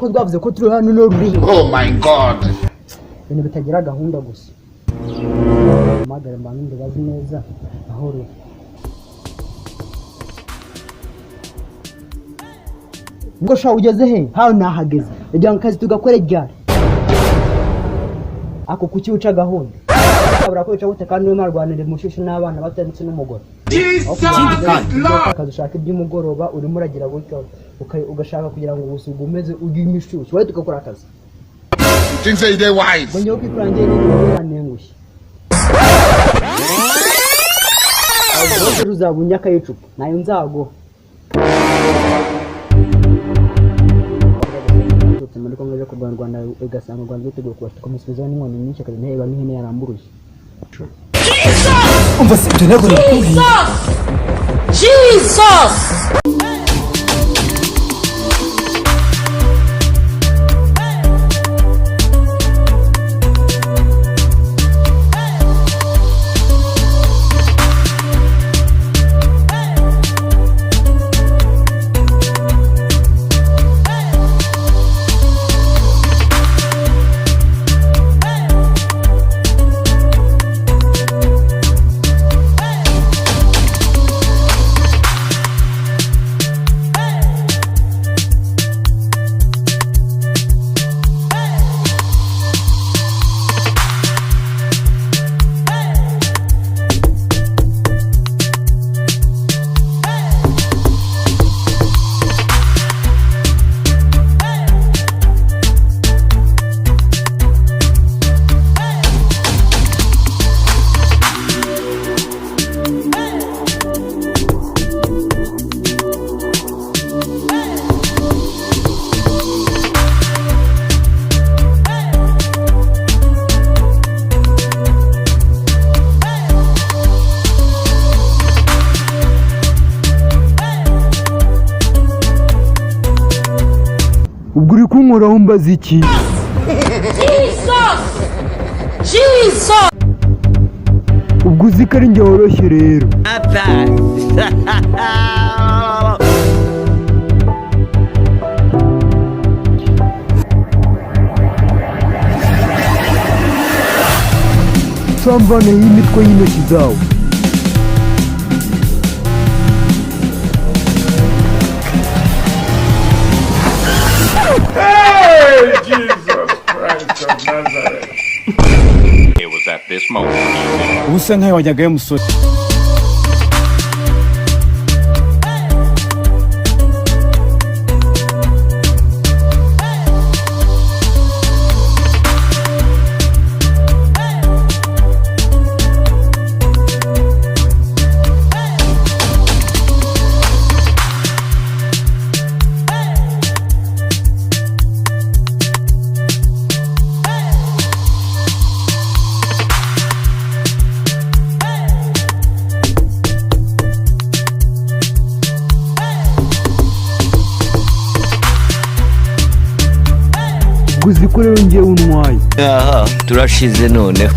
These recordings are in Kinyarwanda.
Ko twavuze ko turi hano no ruri. Oh my God. Ibintu bitagira gahunda gusa. Mpamagare mbanze mbibaze neza aho ruri. Ngo sha, ugeze he? Hano nahageze. Kugira ngo akazi tugakore ryari? Ako kuki uca gahunda? Ushobora kwica gute kandi urimo arwanira umushyushyu n'abana bato ndetse n'umugore? Jesus is Lord. Akazi ushaka iby'umugoroba, urimo uragira gutyo ugashaka kugira ngo ubusugu umeze ujye imishyushyu, wowe tugakora akazi. You think say they wise? Ngo njyewe kwikurangiye n'ibintu yanengushye, uzaba unyaka y'icupa nayo nzaguha. Turutse muri Kongo aje kurwanya u Rwanda, igasanga u Rwanda rwiteguye kubasha kumusubizaho n'inkoni nyinshi, akagenda yeba nk'ihene yaramburuye. Umva se, ibyo ntabwo nabikubwiye. Jesus! Ubwo uri kunkoraho mbaza iki? Jesus! Jesus! Ubwo uzi ko ari njye woroshye rero. Samvaneho imitwe y'intoki zawe. Hey, Jesus Christ of Nazareth. It was at this moment he knew. Ubu usa nkaho wajyagayo, musore. Ubwo uzi ko rero njyewe untwaye. Aha turashize noneho.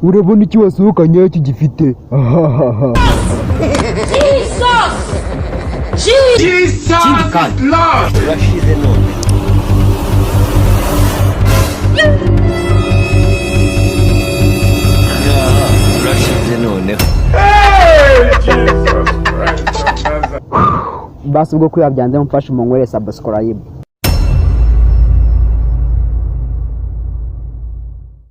Urabona icyo wasohokanye kigifite ahahaha. Jesus! Jesus! Jesus is Lord. Turashize none. Aha turashize noneho. Hey, Jesus Christ of Nazareth. Basi ubwo kwiba byanze, mumfashe munkorere subscribe.